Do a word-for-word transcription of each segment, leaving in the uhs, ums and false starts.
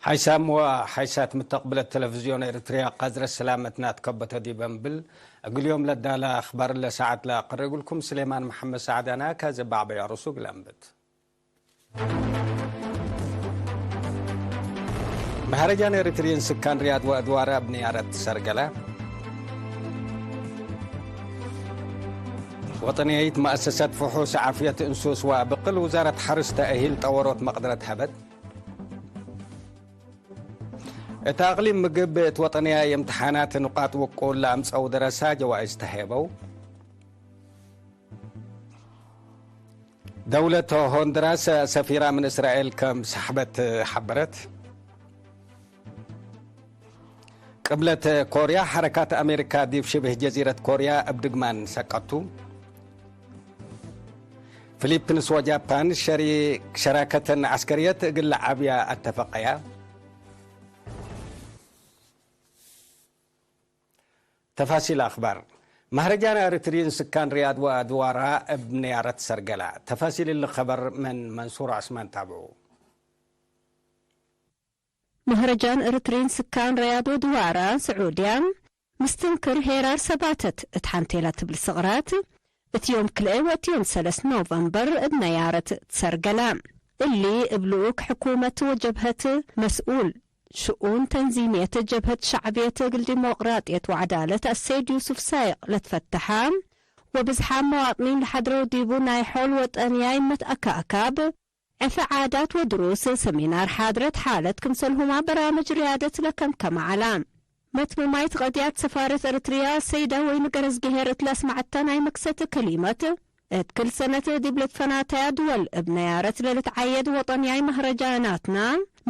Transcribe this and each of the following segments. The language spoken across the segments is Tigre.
ኣይሳም ወሓይሳት ምተቅብለት ተለፍዝዮን ኤሪትርያ፣ ቀዝረ ሰላመትና ትከበቶ ዲበ እምብል፣ እግል ዮም ለዳለ አክባር ለሰዓት ለአቅርብ እግልኩም ስሌማን መሐመድ ሰዓድ አነ። ከዚ ባዕበያ ርሱ እግል አንብት። መሀረጃን ኤሪትርዪን ስካን ርያድ ወአድዋረ እብ ንያረት ትሰርገለ። ወጠንየይት መአሰሰት ፍሑስ ዓፍየት እንሱስ ወአብቅል ውዛረት ሐርስ ተእሂል ጠወሮት መቅደረት ሀበት። እት አቅሊም ምግብ እት ወጠንያይ እምትሓናት ንቃጥ ውቁል ለአምጸው ደረሳ ጀዋይዝ ተሄበው። ደውለት ሆንድራስ ሰፊራ ምን እስራኤል ከም ሰሕበት ሐበረት። ቅብለት ኮርያ፣ ሐረካት አሜሪካ ዲብ ሽብህ ጀዚረት ኮርያ እብ ድግማን ሰቀቱ። ፊሊፒንስ ወጃፓን ሸሪ-፣ ሸራከተን ዐስከርየት እግል ለዓብያ አተፈቀያ። ተፋሲል አክባር። መህረጃን ኤሪትርዪን ስካን ርያድ ወአድዋራ እብ ንያረት ሰርገላ። ተፋሲል እሊ ከበር ምን መንሱር ዐስማን ታብዑ። መህረጃን ኤሪትርዪን ስካን ርያድ ወድዋራ ስዑድያ፣ ምስትንክር ሄራር ሰባተት እት ሐንቴላ ትብል ስቅራት፣ እት ዮም ክልኤ ወእት ዮም ሰለስ ኖቨምበር እብ ነያረት ትሰርገላ። እሊ እብ ልኡክ ሕኩመት ወጀብሀት መስኡል ሽኡን ተንዚምየት ጀብሀት ሸዕብየት እግል ዲሞቅራጥየት ወዐዳለት አሰይድ ዩሱፍ ሳይቅ ለትፈተሐ ወብዝሓም መዋጥኒን ለሐድረው ዲቡ ናይ ሖል ወጠንያይ መትአካእካብ፣ ዕፈ ዓዳት ወድሩስ፣ ሰሚናር ሓድረት ሓለት ክምሰልሁማ በራምጅ ርያደት ለከምከመ ዐላ። መትመማይት ቀድያት ሰፋረት ኤሪትርያ ሰይዳ ወይን ገረዝግሄር እት ለአስመዐተ ናይ መክሰት ከሊመት፣ እት ክል ሰነት ዲብ ልትፈናተያ ድወል እብ ነያረት ለልትዓየድ ወጠንያይ መህረጃናትና፣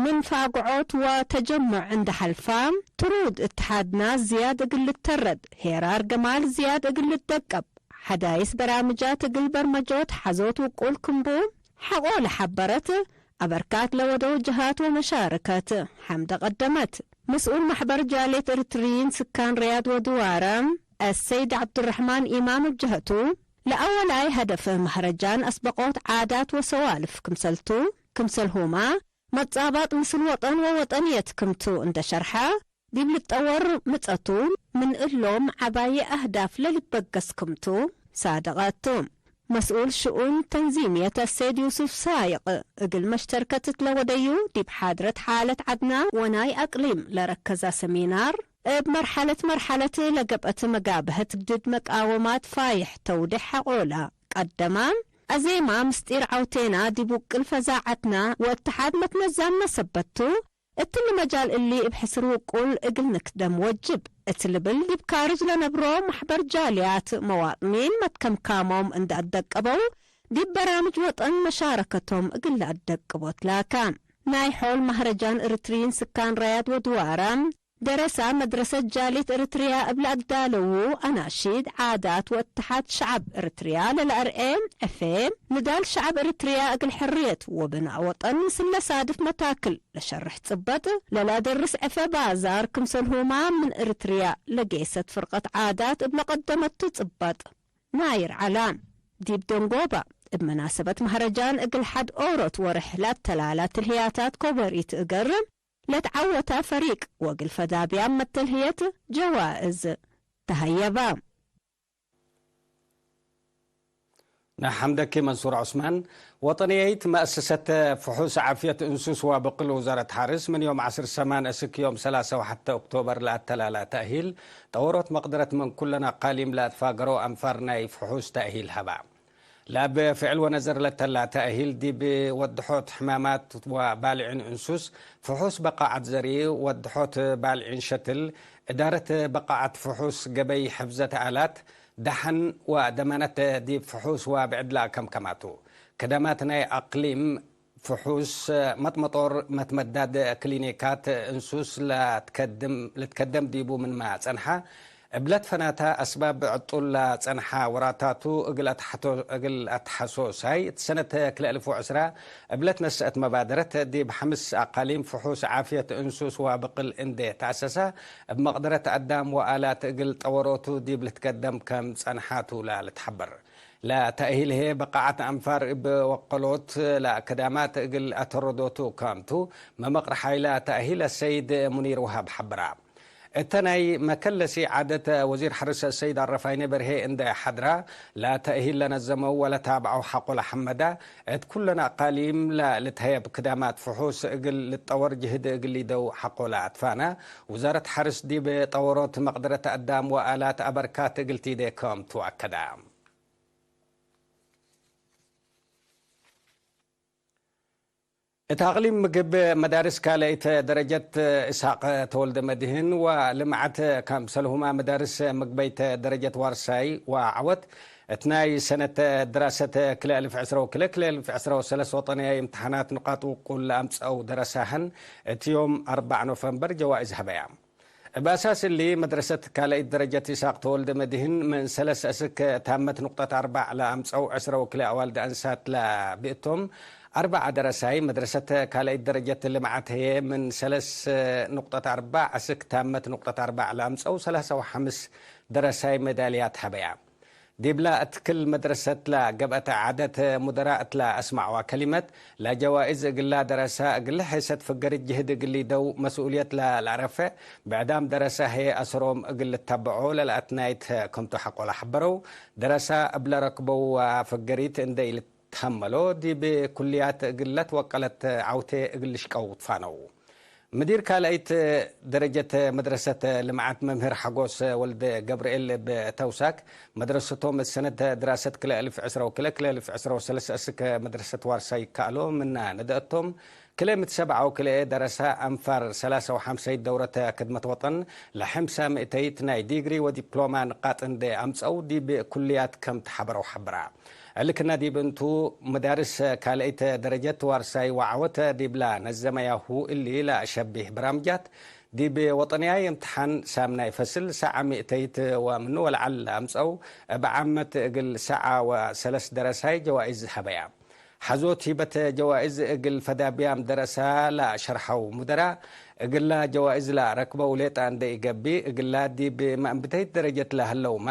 ምን ፋግዖት ወተጀሙዕ እንደ ሐልፋ፣ ትሩድ እትሓድና ዝያድ እግል ልተረድ፣ ሄራር ገማል ዝያድ እግል ልትደቀብ፣ ሐዳይስ በራምጃት እግል በርመጆት ሐዞት ውቁል ክምቡ ሐቆ ለሐበረት፣ አበርካት ለወደው ጀሃት ወመሻርከት ሐምደ ቀደመት። መስኡል መሕበር ጃልየት ኤሪትርዪን ስካን ርያድ ወድዋረ አሰይድ ዐብዱረሕማን ኢማም እብ ጀሀቱ፣ ለአወላይ ሀደፍ መህረጃን አስበቆት ዓዳት ወሰዋልፍ ክምሰልቱ፣ ክምሰልሁመ መትጻባጥ ምስል ወጠን ወወጠንየት ክምቱ እንደ ሸርሐ፣ ዲብ ልትጠወር ምጸቱ፣ ምን እሎም ዐባዪ አህዳፍ ለልበገስ ክምቱ ሳደቀ ቱ። መስኡል ሽኡን ተንዚምየት አሰይድ ዩሱፍ ሳይቅ፣ እግል መሽተርከት እት ለወደዩ ዲብ ሓድረት ሓለት ዐድና ወናይ አቅሊም ለረከዛ ሰሚናር፣ እብ መርሐለት መርሐለት ለገብአት መጋብሀት ድድ መቃወማት ፋይሕ ተውዴሕ ሐቆላ ቀደማ። አዜማ ምስጢር ዐውቴና ዲብ ውቅል ፈዛዐትና ወእትሓድ መትነዛምነ ሰበት ቱ። እትሊ መጃል እሊ እብ ሕስር ውቁል እግል ንክደም ወጅብ እት ልብል ዲብ ካርጅ ለነብሮ መሕበር ጃልያት መዋጥኒን መትከምካሞም እንደ አትደቀበው፣ ዲብ በራምጅ ወጠን መሻረከቶም እግል ለአትደቅቦ ትላካ። ናይ ሖል መህረጃን ኤሪትርዪን ስካን ራያድ ወድዋራ፣ ደረሳ መድረሰት ጃልየት ኤሪትርያ እብ ለአዳለዉ አናሺድ፣ ዓዳት ወእትሓድ ሸዐብ ኤሪትርያ ለለአርኤ ዕፌ፣ ንዳል ሸዐብ ኤሪትርያ እግል ሕርየት ወብናእ ወጠን ምስል ለሳድፍ መታክል ለሸርሕ ጽበጥ ለለአደርስ ዕፌ ባዛር ክምሰልሁማ ምን ኤሪትርያ ለጌሰት ፍርቀት ዓዳት እብ ለቀደመቱ ጽበጥ ናይር ዐላ። ዲብ ደንጎባ እብ መናሰበት መህረጃን እግል ሐድ ኦሮት ወርሕ ለአተላላ ትልህያታት ኮበሪት እገር ለትዐወታ ፈሪቅ ወእግል ፈዳብያም መተልህየት ጀዋእዝ ተሀየባ። ነሐምደኪ መንሱር ዑስማን። ወጠንየይት መአሰሰት ፍሑስ ዓፍየት እንሱስ ወብቅል ውዛረት ሐርስ ምን ዮም ዐስር ሰማን እስክ ዮም ሰላሰ ወሐተ ኦክቶበር ለአተላላ ተእሂል ጠወሮት መቅደረት ምን ኩለን አቃሊም ለአትፋገረው አንፋር ናይ ፍሑስ ተእሂል ሀባ። ለእብ ፍዕል ወነዘር ለተላ ተእሂል ዲብ ወድሖት ሕማማት ወባልዒን እንሱስ ፍሑስ በቃዓት ዘሪ፣ ወድሖት ባልዒን ሸትል፣ እዳረት በቃዓት ፍሑስ ገበይ ሕፍዘት አላት፣ ደሐን ወደማነት ዲብ ፍሑስ ወብዕድ ለአከምከማቱ። ከደማት ናይ አቅሊም ፍሑስ መጥመጦር መትመዳድ ክሊኒካት እንሱስ ለትከድም፣ ልትከደም ዲቡ ምንመ ጸንሐ፣ እብ ለትፈናተ አስባብ ዕጡል ለጸንሐ ወራታቱ እግል አትሐቶ-፣ እግል አትሐሶሳይ፣ እት ሰነት ክልኤ እልፍ ወዕስራ እብ ለትነሰአት መባደረት ዲብ ሐምስ አቃሊም ፍሑስ ዓፍየት እንሱስ ወብቅል እንዴ ተአሰሰ፣ እብ መቅደረት አዳም ወአላት እግል ጠወሮቱ ዲብ ልትከደም ከም ጸንሐቱ ለልትሐበር። ለተእሂል ህዬ በቃዐት አንፋር እብ ወቀሎት ለክዳማት እግል አተረዶቱ ከምቱ መመቅር ሓይለ ተእሂል አሰይድ ሙኒር ወሃብ ሐብራ። እተ ናይ መከለሲ ዓደት ወዚር ሐርስ ሰይድ አረፋይኔ በርሄ እንደ ሐድራ፣ ለተእሂል ለነዘመው ወለታብዐው ሐቆ ለሐመዳ፣ እት ኩለን አቃሊም ለልትሀየብ ክዳማት ፍሑስ እግል ልጠወር ጅህድ እግል ሊደው ሐቆ ለአትፋና፣ ውዛረት ሐርስ ዲብ ጠወሮት መቅደረት አዳም ወአላት አበርካት እግል ቲዴ ከምቱ አከዳ። እት አቅሊም ምግብ መዳርስ ካልአይት ደረጀት ኢስሐቅ ተወልደ መድህን ወልምዓት ከምሰልሁማ መዳርስ ምግበይት ደረጀት ዋርሳይ ወዐወት፣ እት ናይ ሰነት ድራሰት ክልኤ አልፍ ዕስራ ወክልኤ፣ ክልኤ አልፍ ዕስራ ወሰለስ ወጠንያይ እምትሓናት ንቃጥ ውቁል ለአምጸአው ደረሳህን፣ እት ዮም አርበዕ ኖቨምበር ጀዋኢዝ ሀበያ። እብ አሳስ እሊ፣ መድረሰት ካልአይት ደረጀት ኢስሐቅ ተወልደ መድህን ምን ሰለስ እስክ ታመት ኑቅጠት አርባዕ ለአምጸው ዕስራ ወክልኤ አዋልድ አንሳት ለብእቶም አርበዓ ደረሳይ፣ መድረሰት ካልአይት ደረጀት ልምዓት ህዬ ምን ሰለስ ኑቅጠት አርባዕ እስክ ታመት ኑቅጠት አርባዕ ለአምጸው ሰላሳ ወሐምስ ደረሳይ ሜዳልያት ሀበያ። ዲብላ እት ክል መድረሰት ለገብአተ ዓደት ሙደራ እት ለአስመዐዋ ከሊመት፣ ለጀዋኢዝ እግላ ደረሳ እግል ሔሰት ፍገሪት ጅህድ እግል ሊደው መስኡልየት ለለአረፈ ብዕዳም ደረሳ ህዬ አሰሮም እግል ልታብዖ ለለአትናይት ክምቱ ሐቆ ለሐበረው ደረሳ፣ እብ ለረክበው ፍገሪት እንደ ኢልትሀመሎ ዲብ ኩልያት እግል ለትወቀለት ዐውቴ እግል ልሽቀው ትፋነው። ምዲር ካልአይት ደረጀት መድረሰት ልምዓት መምህር ሐጎስ ወልደ ገብርኤል እብ ተውሳክ፣ መድረሰቶም እት ሰነት ድራሰት ክልኤ አልፍ ዕስራ ወክልኤ፣ ክልኤ አልፍ ዕስራ ወሰለስ እስክ መድረሰት ዋርሳይ ይከአሎ ምና ነደአቶም፣ ክልኤ ምት ሰብዓ ወክልኤ ደረሳ አንፋር ሰላሳ ወሐምሰይት ደውረት ክድመት ወጠን ለሐምሳ ምእተይት ናይ ዲግሪ ወዲፕሎማ ንቃጥ እንዴ አምጸው ዲብ ኩልያት ከም ተሐበረው ሐብራ። እሊ ክና ዲብ እንቱ፣ መዳርስ ካልአይት ደረጀት ዋርሳይ ወዐወት ዲብላ ነዘመያሁ እሊ ለአሸቢህ በራምጃት፣ ዲብ ወጠንያይ እምትሓን ሳምናይ ፈስል ሰዓ ምእተይት ወምኑ ወለዐል ለአምጸው፣ እብ ዓመት እግል ሰዓ ወሰለስ ደረሳይ ጀዋኢዝ ሀበያ። ሐዞት ሂበት ጀዋኢዝ እግል ፈዳብያም ደረሳ ለሸርሐው ሙደራ፣ እግላ ጀዋኢዝ ለረክበው ሌጠ እንዴ ኢገብእ፣ እግላ ዲብ መእንብተይት ደረጀት ለህለውመ፣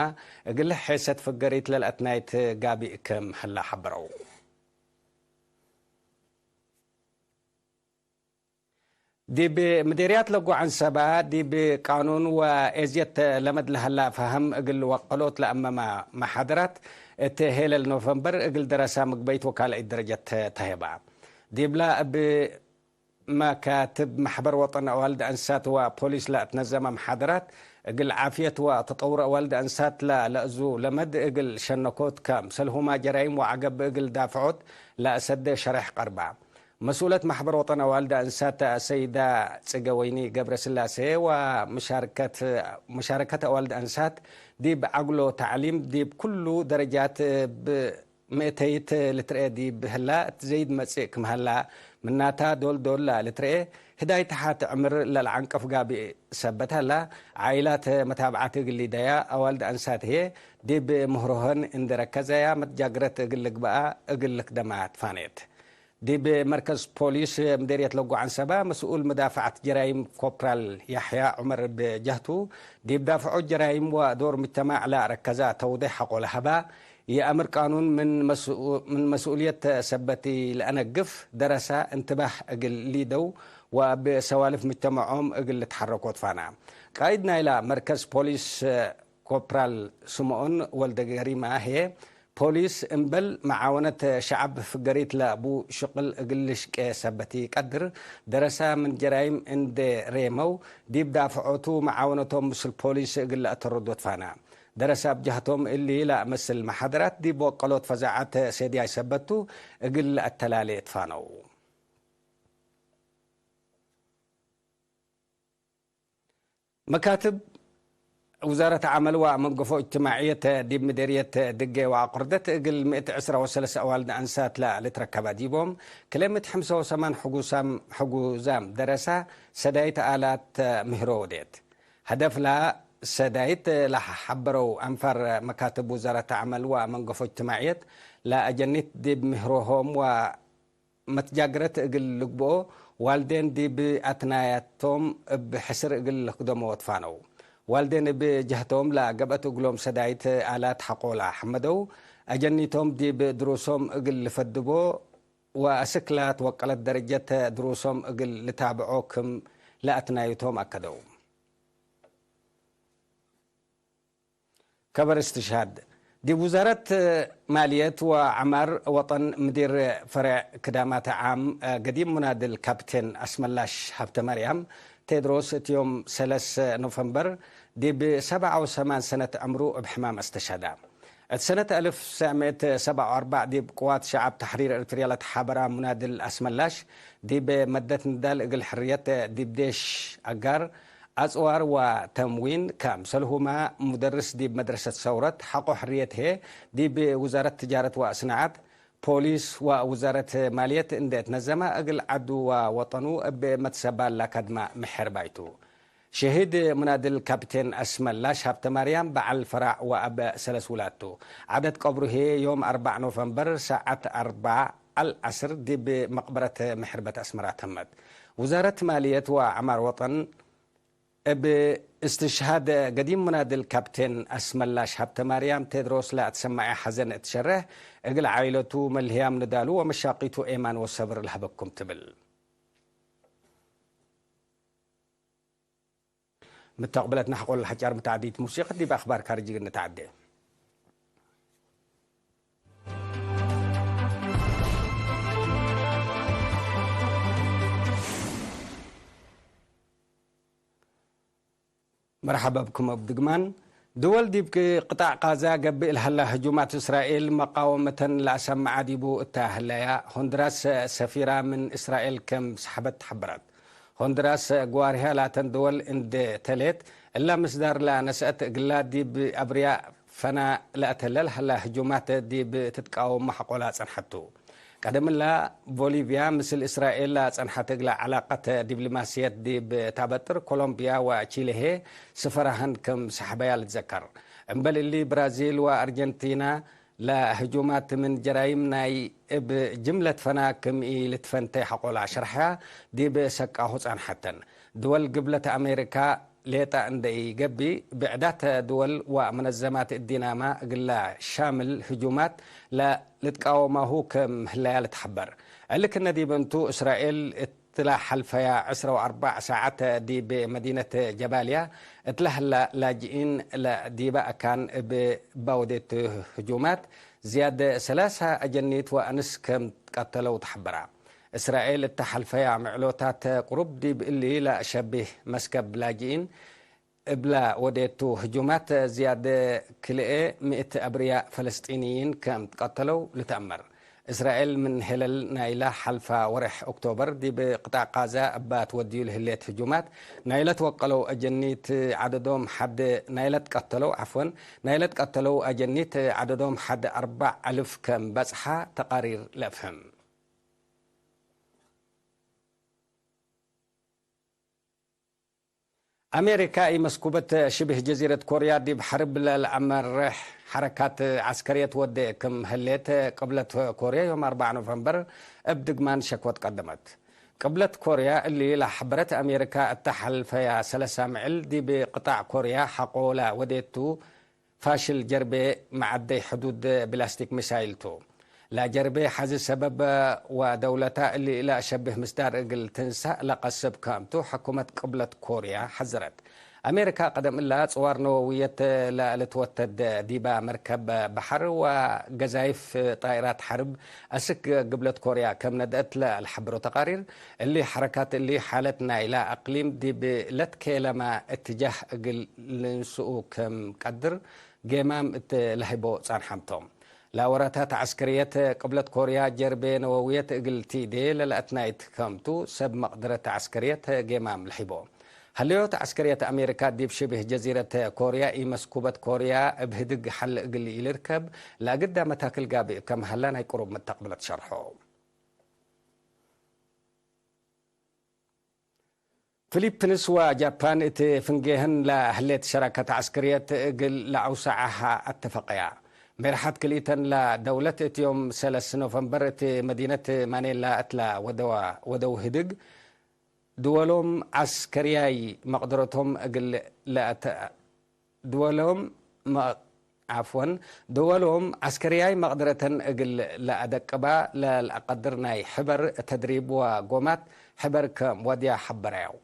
እግል ሔሰት ፍገሪት ለለአትናይት ጋብእ ክም ህላ ሐበረው። ዲብ ምዴርያት ለጎ ዐንሰባ፣ ዲብ ቃኑን ወኤዝየት ለመድ ለሀላ ፈሀም እግል ወቀሎት ለአመመ መሓደራት፣ እት ሄለል ኖቨምበር እግል ደረሳ ምግበይት ወካልአይት ደረጀት ተሄባ። ዲብላ እብ መካትብ መሕበር ወጠን አዋልድ አንሳት ወፖሊስ ለአትነዘመ መሓደራት፣ እግል ዓፍየት ወተጠውር አዋልድ አንሳት ለለአዙ ለመድ እግል ሸነኮት ከምሰልሁማ ጀራይም ወዐገብ እግል ዳፍዖት ለአሰደ ሸሬሕ ቀርባ። መስኡለት መሕበር ወጠን አዋልድ አንሳት ሰይዳ ጽገወይኒ ገብረስላሴ ወመሻርከት፣ መሻረከት አዋልድ አንሳት ዲብ ዐግሎ ተዕሊም ዲብ ኩሉ ደረጃት እብ ምእተይት ልትርኤ ዲብ ህላ እት ዘይድ መጽእ ክም ሀላ፣ ምናታ ዶል ዶል ለልትርኤ ህዳይ ተሓት ዕምር ለለዐንቀፍ ጋብእ ሰበት ሀላ፣ ዓኢላት መታብዓት እግል ሊደያ አዋልድ አንሳት ህዬ ዲብ ምህሮሀን እንዴ ረከዘያ መትጃግረት እግል ልግበአ እግል ልክደማ ትፋኔት። ዲብ መርከዝ ፖሊስ ምዴርየት ለጎ ዐንሰባ መስኡል መዳፈዐት ጀራይም ኮፕራል ያሕያ ዑመር እብ ጀህቱ፣ ዲብ ዳፍዖት ጀራይም ወዶር ምጅተማዕ ለአረከዛ ተውዴሕ ሐቆ ለሀባ፣ የአምር ቃኑን ምን መስኡ-፣ ምን መስኡልየት ሰበት ኢለአነግፍ ደረሳ እንትባህ እግል ሊደው ወእብ ሰዋልፍ ምጅተመዖም እግል ልትሐረኮ ትፋና። ቃይድ ናይላ መርከዝ ፖሊስ ኮፕራል ስምኦን ወልደገሪማ ህዬ፣ ፖሊስ እምበል መዓወነት ሸዐብ ፍገሪት ለቡ ሽቅል እግል ልሽቄ ሰበት ኢቀድር፣ ደረሳ ምን ጀራይም እንዴ ሬመው፣ ዲብ ዳፍዖቱ መዓወነቶም ምስል ፖሊስ እግል ለአተርዶ ትፋና። ደረሳ እብ ጀህቶም እሊ ለአመስል መሓደራት ዲብ ወቀሎት ፈዛዐት ሴድያይ ሰበቱ እግል ለአተላሌ ትፋነው። መካትብ ውዛረት ዐመል ወመንገፎ እጅትማዕየት ዲብ ምዴርየት ድጌ ወአቁርደት እግል ምእት ዕስራ ወሰለስ አዋልድ አንሳት ለልትረከበ ዲቦም፣ ክልኤ ምእት ሐምሳ ወሰማን ሕጉሳም-፣ ሕጉዛም ደረሳ ሰዳይት አላት ምህሮ ወዴት። ሀደፍላ ሰዳይት ለሐበረው አንፋር መካትብ ውዛረት ዐመል ወመንገፎ እጅትማዕየት ለአጀኒት ዲብ ምህሮሆም ወ መትጃግረት እግል ልግብኦ፣ ዋልዴን ዲብ አትናያቶም እብ ሕስር እግል ልክደሞ ወትፋነው። ዋልዴን እብ ጀህቶም ለገብአት እግሎም ሰዳይት አላት ሐቆላ ሐመደው፣ አጀኒቶም ዲብ ድሩሶም እግል ልፈድቦ ወአስክ ለትወቀለት ደረጀት ድሩሶም እግል ልታብዖ ክም ለአትናዩቶም አከደው። ከበር እስትሽሃድ። ዲብ ውዛረት ማልየት ወዐማር ወጠን ምዲር ፈሬዕ ክዳማተ ዓም ገዲም ሙናድል ካፕቴን አስመላሽ ሀብተማርያም ቴድሮስ እት ዮም ሰለስ ኖፈምበር ዲብ ሰብዓ ወሰማን ሰነት ዕምሩ እብ ሕማም አስተሸሃዳ። እት ሰነት አልፍ ሰዕ ምእት ሰብዓ ወአርበዕ ዲብ ቅዋት ሸዐብ ተሕሪር ኤሪትርያ ለተሓበራ ሙናድል አስመላሽ ዲብ መደት ንዳል እግል ሕርየት ዲብ ዴሽ አጋር አጽዋር ወተምዊን፣ ከምሰልሁመ ሙደርስ ዲብ መድረሰት ሰውረት፣ ሐቆ ሕርየት ህዬ ዲብ ውዛረት ትጃረት ወስናዐት፣ ፖሊስ ወውዛረት ማልየት እንዴ ትነዘመ፣ እግል ዐዱ ወወጠኑ እብ መትሰባል ለከድመ ምሕር ባይቱ። ሸሂድ ሙናድል ካፕቴን አስመላሽ ሀብተማርያም በዐል ፈራዕ ወአበ ሰለስ ውላድ ቱ። ዐደት ቀብሩ ህዬ ዮም አርበዕ ኖፈምበር ሰዓት አርበዕ አልዐስር ዲብ መቅበረት ምሕርበት አስመራ ተመት። ውዛረት ማልየት ወዐማር ወጠን እብ እስትሽሃድ ገዲም ሙናድል ካፕቴን አስመላሽ ሀብተማርያም ቴድሮስ ለአትሰመዐ ሐዘን እት ሸሬሕ፣ እግል ዓኢለቱ መልህያም ንዳሉ ወመሻቂቱ ኤማን ወሰብር ለሀበኩም ትብል። ምተቅብለት ነሐቆ ለሐጫር ምትዓዲት ሙሲቀት ዲብ አክባር ካርጅ እንተዓዴ። መርሐባ ብኩም እብ ድግማን። ድወል ዲብ ቅጣዕ ቃዛ ገብእ ለሀላ ህጁማት እስራኤል መቃወመተን ለአሰምዐ ዲቡ እተ ህለያ፣ ሆንድራስ ሰፊራ ምን እስራኤል ክም ሰሐበት ሐበረት። ሆንድራስ ግዋርህያ ላተን ድወል እንዴ ተሌት፣ እላ ምስዳር ለነስአት እግላ ዲብ አብርያ ፈና ለአተለ ለሀላ ህጁማት ዲብ ትትቃወሞ ሐቆላ ጸንሐቱ። ቀደምላ ቦሊቪያ ምስል እስራኤል ለጸንሐት እግላ ዐላቀት ዲብሎማስየት ዲብ ታበጥር ኮሎምቢያ ወቺሌ ህዬ ስፈራህን ክም ሰሐበያ ልትዘከር። እምበል እሊ ብራዚል ወአርጀንቲና ለህጁማት ምን ጀራይም ናይ እብ ጅምለት ፈና ክም ኢልትፈንተ ሐቆላ ሸርሐያ ዲብ ሰቃሁ ጸንሐተን። ድወል ግብለት አሜሪካ ሌጠ እንደ ኢገብእ፣ ብዕዳት ድወል ወመነዘማት እዲናመ እግለ ሻምል ህጁማት ለልትቃወማሁ ክም ህለያ ልትሐበር። እሊ ክነ ዲብ እንቱ፣ እስራኤል እትለ ሐልፈያ ዕስራ ወአርበዕ ሳዐት ዲብ መዲነት ጀባልያ እትለ ህላ ላጅኢን ለዲበ አካን እብ ባወዴቱ ህጁማት፣ ዝያድ ሰላሳ አጀኒት ወአንስ ክም ትቀተለው ተሐበራ። እስራኤል እተ ሐልፈያ ምዕሎታት ቅሩብ ዲብ እሊ ለአሸብህ መስከብ ላጅኢን እብለ ወዴቱ ህጁማት ዝያድ ክልኤ ምእት አብርያ ፈለስጢንይን ከም ትቀተለው ልትአመር። እስራኤል ምን ሄለል ናይላ ሐልፋ ወሬሕ ኦክቶበር ዲብ ቅጣዕ ቃዛ እባ ትወድዩ ለህሌት ህጁማት ናይለ ትወቀለው አጀኒት ዐደዶም ሐድ ናይለ ትቀተለው፣ ዐፍወን፣ ናይለ ትቀተለው አጀኒት ዐደዶም ሐድ አርበዕ አልፍ ከም በጽሐ ተቃሪር ለአፍህም። አሜሪካ ኢመስኩበት ሽብህ ጀዚረት ኮርያ ዲብ ሐርብ ለለአመርሕ ሐረካት ዐስከርየት ወዴ ክም ህሌት፣ ቅብለት ኮርያ ዮም አርበዕ ኖቨምበር እብ ድግማን ሸክወት ቀደመት። ቅብለት ኮርያ እሊ ለሐበረት፣ አሜሪካ እተ ሐልፈያ ሰለሳ ምዕል ዲብ ቅጣዕ ኮርያ ሐቆ ለወዴቱ ፋሽል ጀርቤ መዐደይ ሕዱድ ብላስቲክ ሚሳይል ቱ። ለጀርቤ ሐዚ ሰበብ ወደውለታ እሊ ለአሸብህ ምስዳር እግል ትንሳእ ለቀስብ ክምቱ ሕኩመት ቅብለት ኮርያ ሐዘረት። አሜሪካ ቀደም እላ ጽዋር ነወውየት ለልትወተድ ዲባ መርከብ በሐር ወገዛይፍ ጣይራት ሐርብ አስክ ግብለት ኮርያ ከም ነድአት ለልሐብሮ ተቃሪር፣ እሊ ሐረካት እሊ ሓለት ናይላ አቅሊም ዲብ ለትኬለመ እትጃህ እግል ልንስኡ ክም ቀድር ጌማም እት ለህይቦ ጸንሐም ቶም። ለወረታት ዐስከርየት ቅብለት ኮርያ ጀርቤ ነወውየት እግል ቲዴ ለለአትናይት ከምቱ ሰብ መቅደረት ዐስከርየት ጌማም ለህይቦ። ሀለዮት ዐስከርየት አሜሪካ ዲብ ሽብህ ጀዚረት ኮርያ ኢመስኩበት ኮርያ እብ ህድግ ሐል እግል ኢልርከብ ለአግዳ መታክል ጋብእ ከም ሀላ ናይ ቅሩብ መተቅብለት ሸርሖ። ፊሊፕንስ ወጃፓን እት ፍንጌህን ለህሌት ሸራከት ዐስከርየት እግል ለአውሰዐሃ አተፈቀያ። ሜርሐት ክልኢተን ለደውለት እት ዮም ሰለስ ኖቨምበር እት መዲነት ማኔላ እትለ ወደዋ ወደው ህድግ፣ ድወሎም ዐስከርያይ መቅደረቶም እግል ለአተ-፣ ድወሎም መ-፣ ዓፍወን፣ ድወሎም ዐስከርያይ መቅድረተን እግል ለአደቅባ ለልአቀድር ናይ ሕበር ተድሪብ ወጎማት ሕበር ከም ወድያ ሐበረያው።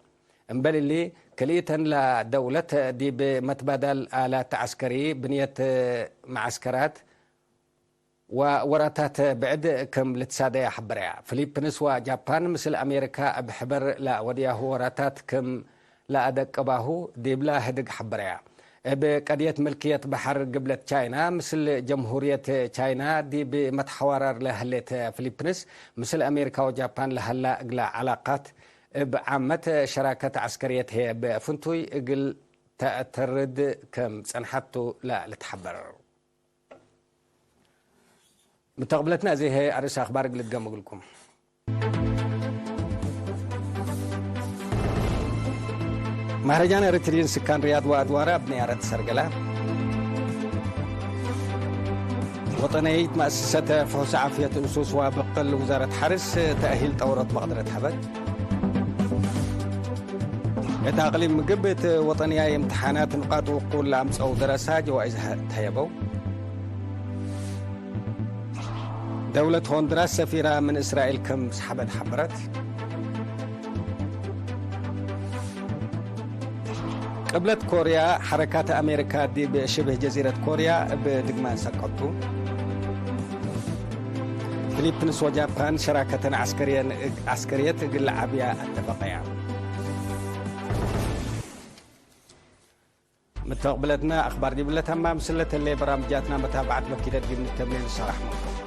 እምበል እሊ፣ ክልኢተን ለደውለት ዲብ መትባዳል አላት ዐስከሪ፣ ብንየት መዓስከራት፣ ወወራታት ብዕድ ክም ልትሳደያ ሐበረያ። ፊሊፕንስ ወጃፓን ምስል አሜሪካ እብ ሕበር ለወድያሁ ወራታት ክም ለአደቅባሁ ዲብላ ህድግ ሐበረያ። እብ ቀድየት ምልክየት በሐር ግብለት ቻይና፣ ምስል ጀምሁርየት ቻይና ዲብ መትሐዋራር ለህሌት ፊሊፕንስ፣ ምስል አሜሪካ ወጃፓን ለሀላ እግላ ዐላቃት እብ ዓመት ሸራከት ዐስከርየት ህዬ እብ ፍንቱይ እግል ተአተርድ ክም ጸንሐቱ ለልትሐበር። ምተቅብለትነ አዜ ህዬ አርእስ አክባር እግል እድገም እግልኩም። መህረጃን ኤረትርዪን ስካን ርያድ ወአድዋረ እብ ነያረት ሰርገላ። ወጠንየይት መአሰሰት ፍሑስ ዓፍየት እንሱስ ወብቅል ውዛረት ሐርስ ተእሂል ጠውሮት መቅደረት ሀበት። እት አቅሊም ምግብ እት ወጠንያይ እምትሓናት ንቃጥ ውቁል ለአምጸው ደረሳ ጀዋይዝ ተህየበው። ደውለት ሆንድራስ ሰፊራ ምን እስራኤል ክም ሰሐበት ሐበረት። ቅብለት ኮርያ፣ ሐረካት አሜሪካ ዲብ ሽብህ ጀዚረት ኮርያ እብ ድግማን ሰቀቱ። ፊሊፕንስ ወጃፓን ሸራከተን ዐስከርየን እግ-፣ ዐስከርየት እግል ለዐብያ አተፈቀያ። ምተቅብለትነ አክባር ዲብለ ተማም፣ ምስለ ተሌ በራምጃትና መታብዐት መኪደት ዲብ ንተምኔ ንሰራሕ መንኩም።